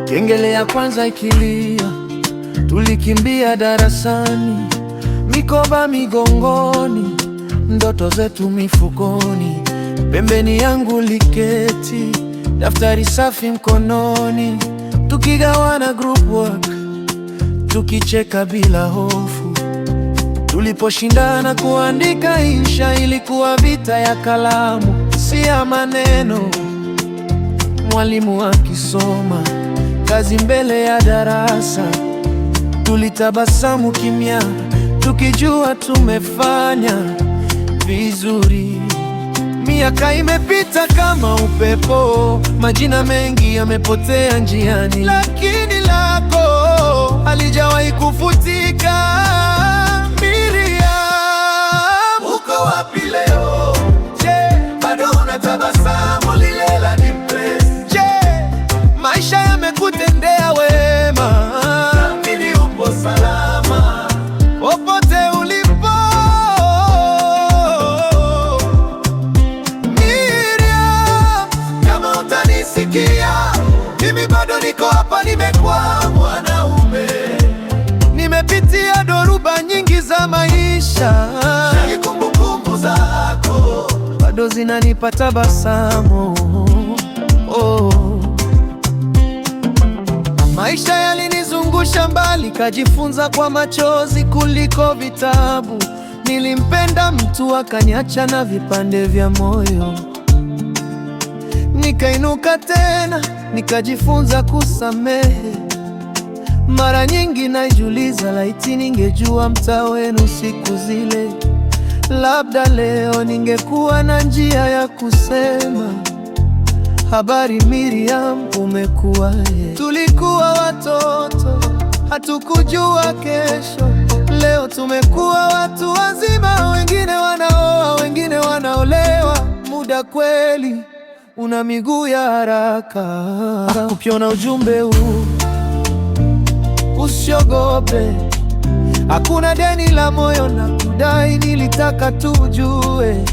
Kengele ya kwanza ikilia, tulikimbia darasani, mikoba migongoni, ndoto zetu mifukoni. Pembeni yangu uliketi, daftari safi mkononi, tukigawana group work, tukicheka bila hofu. Tuliposhindana kuandika insha, ilikuwa vita ya kalamu, si ya maneno. Mwalimu akisoma kazi mbele ya darasa, tulitabasamu kimya, tukijua tumefanya vizuri. Miaka imepita kama upepo, majina mengi yamepotea njiani, lakini lako halijawahi kufutika. Miriam, Uko wapi leo? Je, Bado unatabasamu lile la Depress? Je, maisha yamekutendea wema? Naamini upo salama. Popote ulipo, Miriam, Kama utanisikia, mimi bado niko hapa, nimekuwa mwanaume. Nimepitia dhoruba nyingi za maisha, Shani kumbukumbu zako bado zinanipa tabasamu. Oh. Maisha yalinizungusha mbali, kajifunza kwa machozi kuliko vitabu. Nilimpenda mtu akaniacha na vipande vya moyo. Nikainuka tena, nikajifunza kusamehe. Mara nyingi najiuliza, laiti ningejua mtaa wenu siku zile, labda leo ningekuwa na njia ya kusema habari Miriam, umekuwaje? Tulikuwa watoto, hatukujua kesho. Leo tumekuwa watu wazima, wengine wanaoa, wengine wanaolewa. Muda kweli una miguu ya haraka. Ukiona ujumbe huu usiogope, hakuna deni la moyo nakudai. Nilitaka tu ujue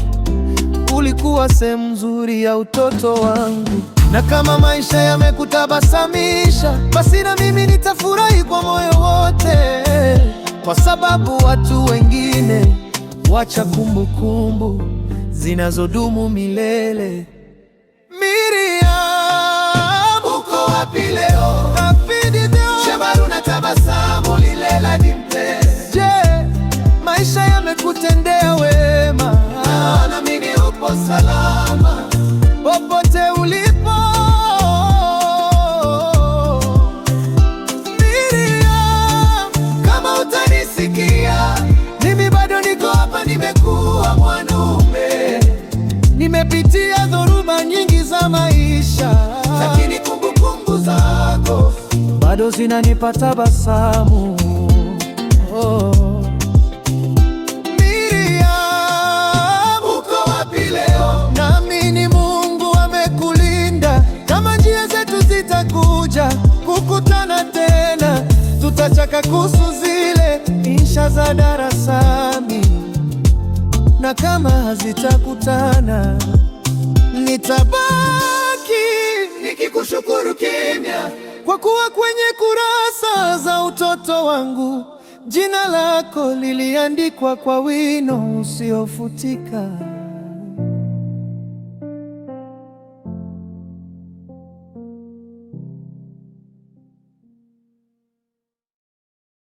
ulikuwa sehemu nzuri ya utoto wangu, na kama maisha yamekutabasamisha, basi na mimi nitafurahi kwa moyo wote, kwa sababu watu wengine wacha kumbukumbu zinazodumu milele. Miriam, Uko wapi leo? Happy. Shemaru na tabasamu lile la Depress. Je, maisha yamekutendea wema? Naamini upo salama. Popote ulipo, Miriam, Kama utanisikia, mimi bado niko hapa, nimekuwa mwanaume, nimepitia dhoruba nyingi za maisha, lakini kumbukumbu zako bado zinanipa tabasamu. Oh. Miriam, Uko wapi leo? Naamini Mungu amekulinda. Kama njia zetu zitakuja kukutana tena, tutacheka kuhusu zile insha za darasani, na kama hazitakutana, nitabaki Nikikushukuru kimya, kwa kuwa kwenye kurasa za utoto wangu jina lako liliandikwa kwa wino usiofutika.